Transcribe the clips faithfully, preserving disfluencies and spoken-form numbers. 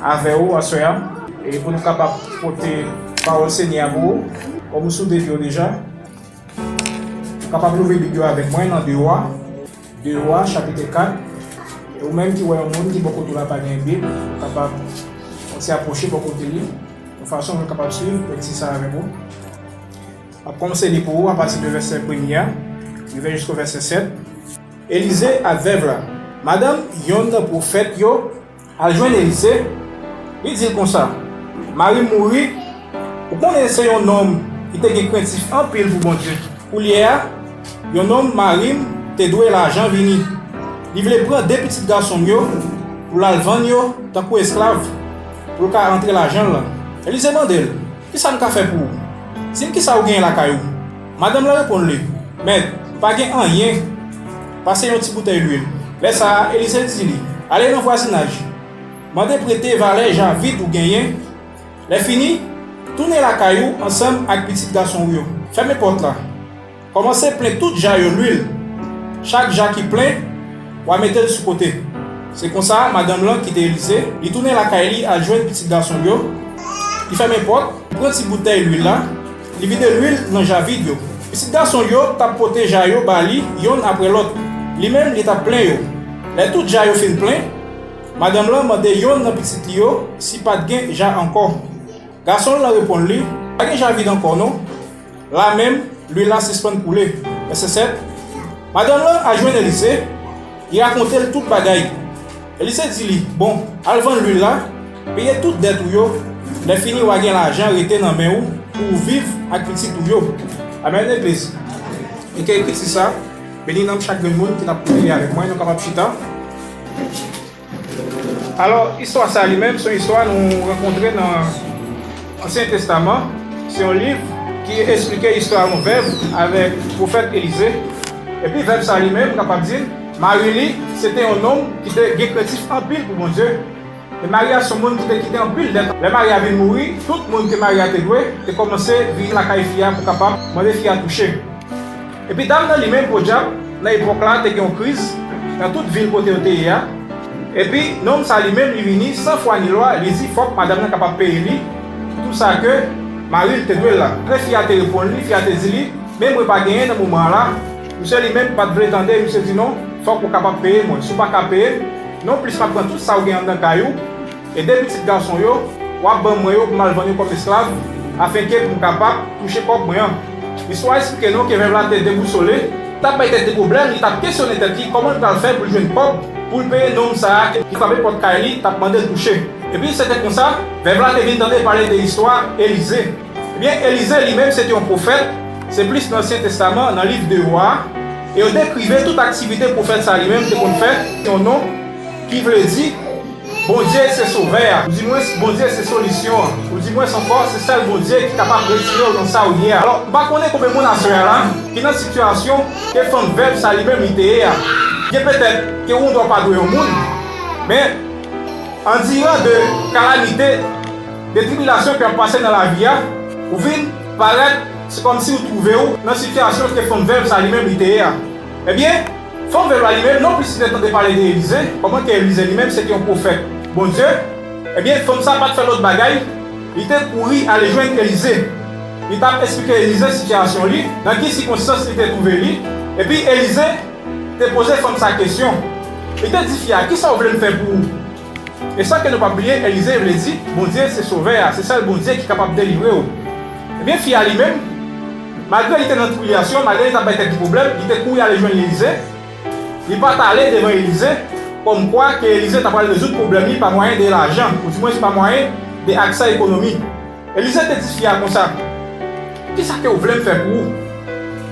avè w aswè a, e pou nou kapab pote pawòl Senyè a pou ou, kòm ou sou de pye w deja, ou kapab louvri Bib yo avèk mwen nan de Wa, de Wa, chapit kat. E ou menm ki wè yon moun ki bò kote w la pa gen Bib, ou kapab yon ti apwoche bò kote li, yon fason pou l kapab swiv lekti sa avèk ou. M ap kòmanse li pou ou apati de vèsè premye a, rive jisko vèsè sèt. Elize ak vèv la. Madanm yonn nan pwofèt yo al jwenn Elize, li di l konsa, "Mari m mouri, ou konnen se yon nonm ki te gen krentif anpil pou Bondye. Koulye a, yon nonm mari m te dwe lajan vini. Li vle pran de pitit gason m yo pou l al vann yo tankou esklav, pou l ka antre lajan l lan." Elize mande l, "Kisa m ka fè pou ou? Di m kisa ou genyen lakay ou." Madanm lan reponn li, "Mèt, pa gen anyen pase yon ti boutèy lwil." Lè sa a, Elize di li, "Ale nan vwazinaj, mande prete valè ja vid ou genyen. Lè fini, tounen lakay ou ansanm ak pitit gason w yo. Fèmen pòt la. Kòmanse plen tout ja yo lwil. Chak ja ki plen, w a mete l sou kote." Se konsa, madanm lan kite Elize, li tounen lakay li al jwenn pitit gason l yo, li fèmen pòt, li pran ti boutèy lwil la, li vide lwil nan ja vid yo. Pitit gason l yo t ap pote ja yo ba li yonn apre lòt, li menm li t ap plen yo. Lè tout ja yo fin plen, madanm lan mande yonn nan pitit li yo si pa t gen ja ankò. Gason l lan reponn li, "Pa gen ja vid ankò non." La menm, lwil la sispann koule. Vèsè sèt. Madanm lan al jwenn Elize, li rakonte l tout bagay. Elize di li, "Bon, al vann lwil la, peye tout dèt ou yo, lè fini w a gen lajan rete nan men ou pou w viv ak pitit ou yo." Amèn, legliz. E ke ekriti sa beni nanm chak grenn moun ki t ap koute li avèk mwen, nou kapab chita. Alò, istwa sa a li menm, se yon istwa nou rankontre nan Ansyen Testaman. Se yon liv ki esplike istwa yon vèv avèk pwofèt Elize. Epi vèv sa a li menm, m kapab di, mari li, se te yon nonm ki te gen krentif anpil pou Bondye. E mari a se yon moun ki te kite anpil dèt. Lè mari a vin mouri, tout moun ke mari a te dwe, te kòmanse vin lakay fi a pou kapab mande fi a touche. Epi dam nan li menm, podyab, nan epòk la, te gen yon kriz nan tout vil kote yo te ye a. Epi nonm sa li menm, li vini san fwa ni lwa, li di fòk madanm nan kapab peye li tou sa ke mari l te dwe l la. Lè fi a te reponn li, fi a te di li, "Men mwen pa genyen nan moman an la." Misye li menm pa t vle tande, misye di, "Non, fòk ou kapab peye mwen. Si w pa ka peye m, nonplis m ap pran tout sa w gen anndan kay ou, e de pitit gason w yo, w ap ban mwen yo pou m al vann yo kòm esklav, afenke pou m kapab touche kòb mwen an." Istwa a esplike nou ke vèv la te debousole, li t ap bay tèt li pwoblèm, li t ap kesyone tèt li kòman l pral fè pou l jwenn kòb pou l peye nonm sa a ki frape pòt kay li, t ap mande l touche. Epi se te konsa, vèv la te vin tande pale de istwa Elize. Ebyen, Elize li menm se te yon pwofèt, se plis nan Ansyen Testaman, nan liv de Wa, e yo dekrive tout aktivite pwofèt sa li menm te konn fè, yon non ki vle di Bondye se sovè a, oudimwens Bondye se solisyon an, oudimwens ankò se sèl Bondye ki kapab retire w nan sa w ye a. Alò, m pa konnen konbyen moun aswè a la ki nan sitiyasyon ke fanm vèv sa li menm li te ye a. Gen petèt ke ou dwa pa dwe yon moun, men andiran de kalamite, de tribilasyon ke w ap pase nan lavi a, ou vin parèt se kòmsi ou twouve w nan sitiyasyon ke fanm vèv sa li menm li te ye a. Ebyen, fanm vèv la li menm, nonplis li te tande pale de Elize, kòman ke Elize li menm se te yon pwofèt Bondye. Ebyen, fanm sa pa t fè lòt bagay, li te kouri ale jwenn Elize. Li t ap esplike Elize sitiyasyon li, nan ki sikonstans li te twouve li, epi Elize te poze fanm sa kesyon. Li te di fi a, "Kisa w vle m fè pou ou?" E san ke nou pa bliye, Elize vle di, Bondye se sovè a, se sèl Bondye ki kapab delivre w. Ebyen, fi a li menm, malgre li te nan tribilasyon, malgre li t ap bay tèt li pwoblèm, li te kouri ale jwenn Elize. Li pa t ale devan Elize, kòmkwa ke Elize ta pral rezoud pwoblèm li pa mwayen de lajan, oudimwens pa mwayen de aksè ekonomi. Elize te di fi a konsa, "Kisa ke w vle m fè pou ou?"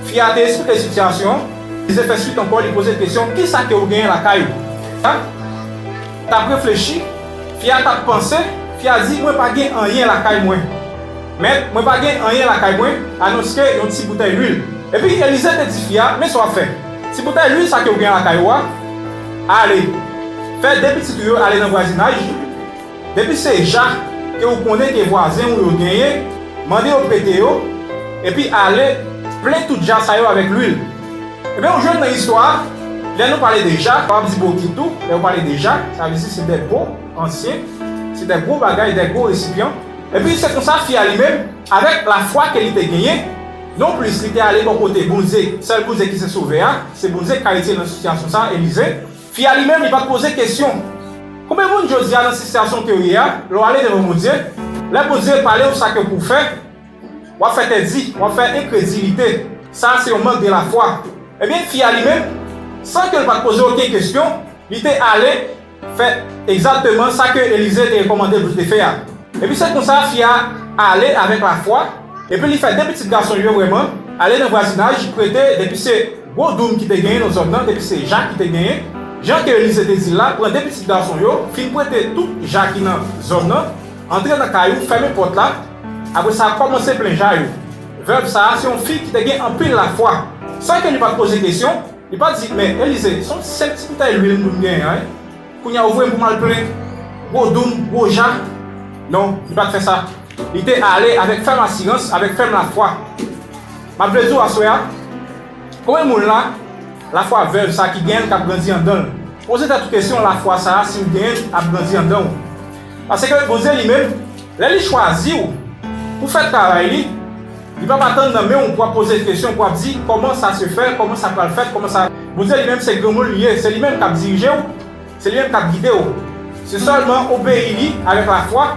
Fi a te esplike sitiyasyon an. Elize fè swit ankò, li poze l kesyon, "Kisa ke w genyen lakay ou?" Fi a t ap reflechi, fi a t ap panse, fi a di, "Mwen pa gen anyen lakay mwen. Mèt, mwen pa gen anyen lakay mwen, alòske yon ti boutèy lwil." Epi Elize te di fi a, "Men sa w ap fè. Ti boutèy lwil sa ke w genyen lakay ou a, ale, fè de pitit ou yo ale nan vwazinaj, depi se ja ke ou konnen ke vwazen ou yo genyen, mande yo prete yo, epi ale plen tout ja sa yo avèk lwil." Ebyen, ou jwenn nan istwa a, lè nou pale de ja, w ap di bokit tou, lè w pale de ja, sa vle di se de po. ansyen, se de gwo bagay, de gwo resipyan. Epi se konsa fi a li menm, avèk lafwa ke li te genyen, nonplis li te ale bò kote Bondye, sèl Bondye ki se Sovè a, se Bondye ki ka retire l nan sitiyasyon sa a, Elize. Fi a li menm, li pa t poze kesyon. Konbyen moun jodi a nan sitiyasyon ke w ye a, lè w ale devan Bondye, lè Bondye pale w sa ke pou w fè, w ap fè tèdi, w ap fè enkredilite. Sa a se yon mank de lafwa. Ebyen, fi a li menm, san ke l pa t poze okenn kesyon, li te ale fè egzakteman sa ke Elize te rekòmande pou l te fè a. Epi se konsa fi a ale avèk lafwa, epi li fè de pitit gason yo vrèman, ale nan vwazinaj, prete, depi se gwo doum ki te genyen nan zòn nan, depi se ja ki te genyen, jan ke Elize te di l la, pran de pitit gason yo, fin prete tout ja ki nan zòn nan, antre nan kay ou, fèmen pòt la, apre sa kòmanse plen ja yo. Vèv sa a se yon fi ki te gen anpil lafwa, san ke li pa t poze kesyon, li pa t di, "Men Elize, se yon senp ti boutèy lwil m pou m genyen an, wi. Kounye a ou voye m pou m al plen gwo doum, gwo ja." Non, li pa t fè sa. Li te ale avèk fèm asirans, avèk fèm lafwa. M ap vle di w aswè a, konbyen moun la, lafwa vèv sa ki genyen l k ap grandi anndan l? Poze tèt ou kesyon, lafwa sa a, si w genyen l, ap grandi anndan w. Paske Bondye li menm, lè li chwazi w pou fè travay li, li p ap atann nan men w pou w ap poze l kesyon, pou w ap di, "Kòman sa se fè? Kòman sa pral fèt? Kòman sa?" Bondye li menm se granmoun li ye, se li menm k ap dirije w, se li menm k ap gide w. Se sèlman obeyi li avèk lafwa,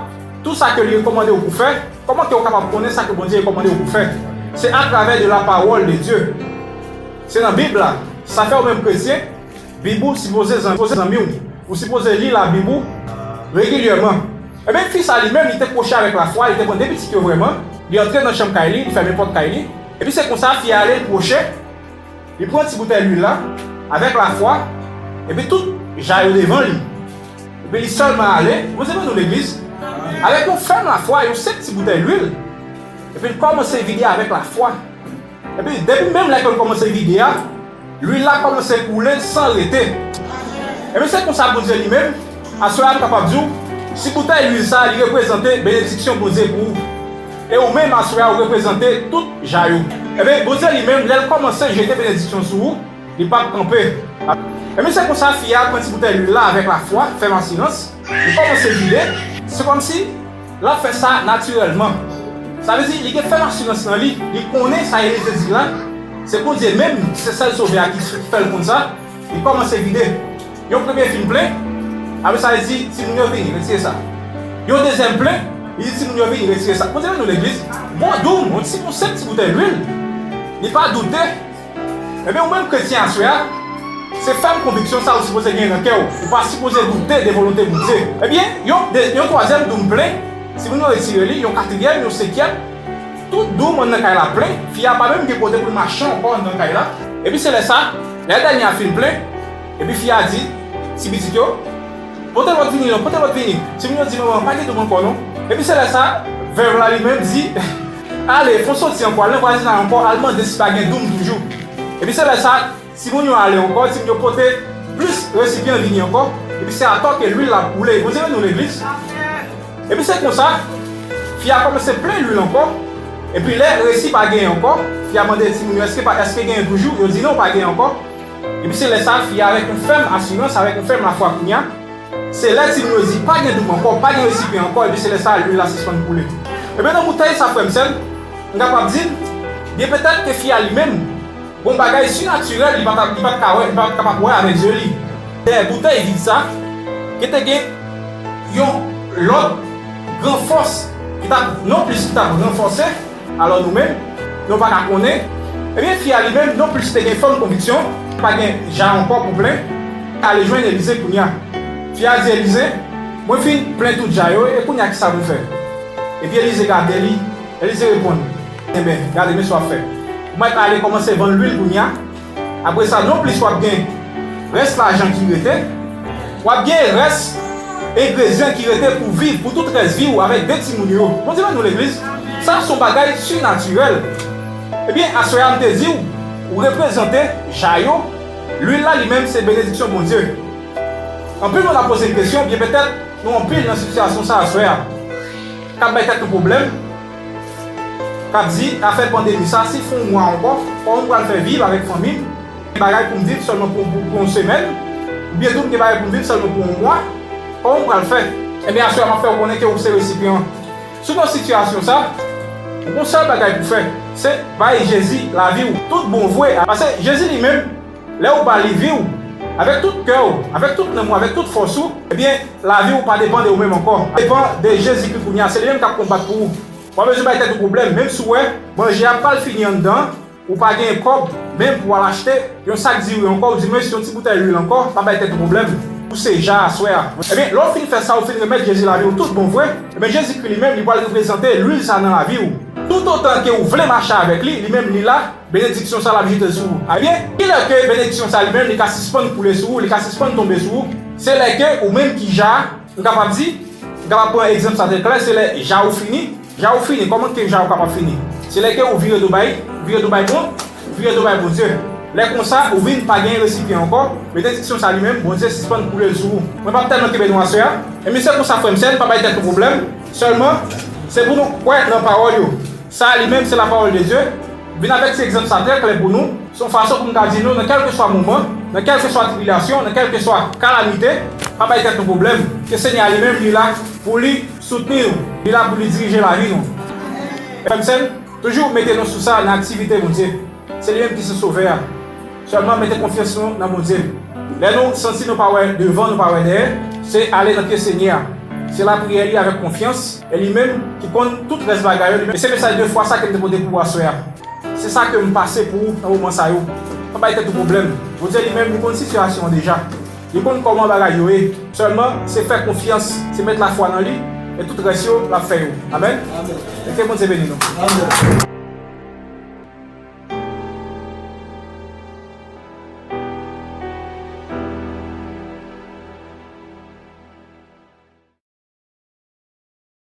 tout sa ke li rekòmande w pou fè. Kòman ke w kapab konnen sa ke Bondye rekòmande w pou fè? Se atravè de la parole de Dieu. Se nan Bib la. Sa fè ou menm kretyen, Bib ou sipoze zan-, sipoze zanmi w. Ou sipoze li Labib ou regilyèman. Ebyen, fi sa li menm, li te pwoche avèk lafwa, li te pran de pitit yo vrèman. Li antre nan chanm kay li, li fèmen pòt kay li. Epi se konsa, fi a ale, li pwoche, li pran ti boutèy lwil la, avèk lafwa, epi tout ja yo devan li. Epi li sèlman ale, Bondye beni w legliz, avèk yon fèm lafwa, yon senp ti boutèy lwil. Epi li kòmanse vide avèk lafwa. Epi, depi menm lè ke l kòmanse vide a, lwil la kòmanse koule san rete. Epi se konsa Bondye li menm, aswè a m kapab di w, si boutèy lwil sa a, li reprezante benediksyon Bondye pou ou. E ou menm, aswè a, ou reprezante tout ja yo. Ebyen, Bondye li menm, lè l kòmanse jete benediksyon sou ou, li p ap kanpe. Ebyen, se konsa fi a pran ti boutèy lwil la avèk lafwa, fèm asirans, li kòmanse vide, se kòmsi l ap fè sa natirèlman. Sa vle di, li gen fèm asirans nan li, li konnen sa Elize di la, se Bondye menm, se sèl Sovè a ki fè l konn sa, li kòmanse vide. Yon premye fin plen, apre sa, li di, "Timoun yo vini, retire sa." Yon dezyèm plen, li di, "Timoun yo vini, retire sa." Bondye beni nou legliz, bon doum, yon ti, yon senp ti boutèy lwil, li pa doute. Ebyen, ou menm kretyen aswè a, se fèm konviksyon sa ou sipoze genyen nan kè w. Ou pa sipoze doute de volonte Bondye. Ebyen, yon, de, yon twazyèm doum plen, timoun yo retire li, yon katriyèm, yon senkyèm, tout doum anndan kay la plen, fi a pa menm gen kote pou l mache ankò anndan kay la. Epi se lè sa, lè dènye a fin plen, epi fi a di, ti pitit yo, "Pote lòt vini non, pote lòt vini." Timoun yo di, "Manman, pa gen doum ankò non." Epi se lè sa, vèv la li menm di, "Ale, fè w soti ankò, al nan vwazinay ankò, al mande si pa gen doum toujou." Epi se lè sa, timoun yo ale ankò, timoun yo pote plis resipyan vini ankò, epi se atò ke lwil la koule. Bondye beni nou legliz. Epi se konsa, fi a kòmanse plen lwil ankò, epi lè resi pa genyen ankò, fi a mande timoun yo, "Èske pa, èske genyen toujou?" Yo di, "Non, pa genyen ankò." Epi se lè sa, fi a avèk yon fèm asirans, avèk yon fèm lafwa kounye a, se lè timoun yo di, "Pa gen doum ankò, pa gen resipyan ankò," epi se lè sa, lwil la sispann koule. Ebyen, nan boutèy sa, frè m, sè m, m kapab di, byen petèt ke fi a li menm, gon bagay sinatirèl, li pa t, li pa t ka wè, li pa t kapab wè avèk zye li. Dèyè boutèy vid sa, ki te gen yon lòt gran fòs ki t ap, nonplis ki t ap ranfòse, alò nou menm, nou pa ka konnen. Ebyen, fi a li menm, nonplis te gen fèm konviksyon, pa gen ja ankò pou plen, ale jwenn Elize kounye a. Fi a di Elize, "Mwen fin plen tout ja yo, e kounye a kisa pou fè?" Epi Elize gade li, Elize reponn, "Enben, gade, men sa w ap fè. Ou mèt ale kòmanse vann lwil kounye a. Apre sa, nonplis w ap gen rès lajan ki rete. W ap gen rès engredyan ki rete pou viv, pou tout rès vi w avèk de timoun yo." Bondye beni nou legliz. Sa se yon bagay sinatirèl. Ebyen, aswè a m te di w, ou reprezante ja yo, lwil la li menm se benediksyon Bondye. Anpil moun ap poze m kesyon, byen petèt nou anpil nan sitiyasyon sa aswè a. K ap bay tèt nou pwoblèm, k ap di, afè pandemi sa, si fè yon mwa ankò, kòman m pral fè viv avèk fanmi m? Gen bagay pou m viv sèlman pou, pou, pou yon semèn, oubyen tou m gen bagay pou m viv sèlman pou yon mwa. Kòman w pral fè? Ebyen, aswè a, m ap fè w konnen ke ou se resipyan an. Si w nan sitiyasyon sa, ou gon sèl bagay pou fè, se bay Jezi lavi w tout bon vre. Paske Jezi li menm, lè ou ba li vi w, avèk tout kè w, avèk tout nanm ou, avèk tout fòs ou, ebyen, lavi w pa depann de ou menm ankò. Depann de Jezikri kounye a. Se li menm k ap konbat pou ou. Ou pa bezwen bay tèt ou pwoblèm, menm si w wè manje a pral fini anndan, ou pa gen kòb menm pou w al achte yon sak diri ankò, ou di, "Mwen, si yon ti boutèy lwil ankò, pa bay tèt ou pwoblèm." Ou se ja aswè a. Ebyen, lè w fin fè sa, ou fin remèt Jezi lavi w tout bon vre, ebyen, Jezikri li menm, li pral reprezante lwil sa nan lavi w. Toutotan ke ou vle mache avèk li, li menm li la, benediksyon sa l ap jete sou ou. Ebyen, kilè ke benediksyon sa li menm, li ka sispann koule sou ou, li ka sispann tonbe sou ou? Se lè ke ou menm ki ja a, m kapab di, m kapab pran egzanp sa trè klè, se lè ja ou fini, ja ou fini, kòman ke ja ou kapab fini? Se lè ke ou vire do bay, vire do bay bon, vire do bay Bondye. Lè konsa, ou vin pa gen resipyan ankò, benediksyon sa li menm, Bondye sispann koule l sou ou. Mwen p ap tèlman kenbe nou aswè a, ebyen se konsa, frè m, sè m, pa bay tèt nou pwoblèm, sèlman, se pou nou kwè nan pawòl yo. Sa li menm, se la parole de Dieu. Vin avèk ti egzanp sa trè klè pou nou. Se yon fason pou m ka di nou, nan kèlkeswa moman, nan kèlkeswa tribilasyon, nan kèlkeswa kalamite, pa bay tèt nou pwoblèm. Ke Senyè a li menm, li la pou li soutni nou. Li la pou li dirije lavi nou. Frè m, sè m, toujou mete nou sou sa nan aktivite Bondye. Se li menm ki se Sovè a. Sèlman mete konfyans nou nan Bondye. Lè nou santi nou pa wè devan, nou pa wè dèyè, se ale nan pye Senyè a. Se lapriyè li avèk konfyans, e li menm ki konn tout rès bagay yo. E se mesaj de fwa sa ke m te pote pou ou aswè a. Se sa ke m pase pou ou nan moman sa yo. Pa bay tèt ou pwoblèm. Bondye li menm, li konn sitiyasyon an deja. Li konn kòman bagay yo ye. Sèlman, se fè konfyans, se met lafwa nan li, e tout rès yo, l ap fè yo. Amèn. Amèn. E ke Bondye beni nou. Amèn.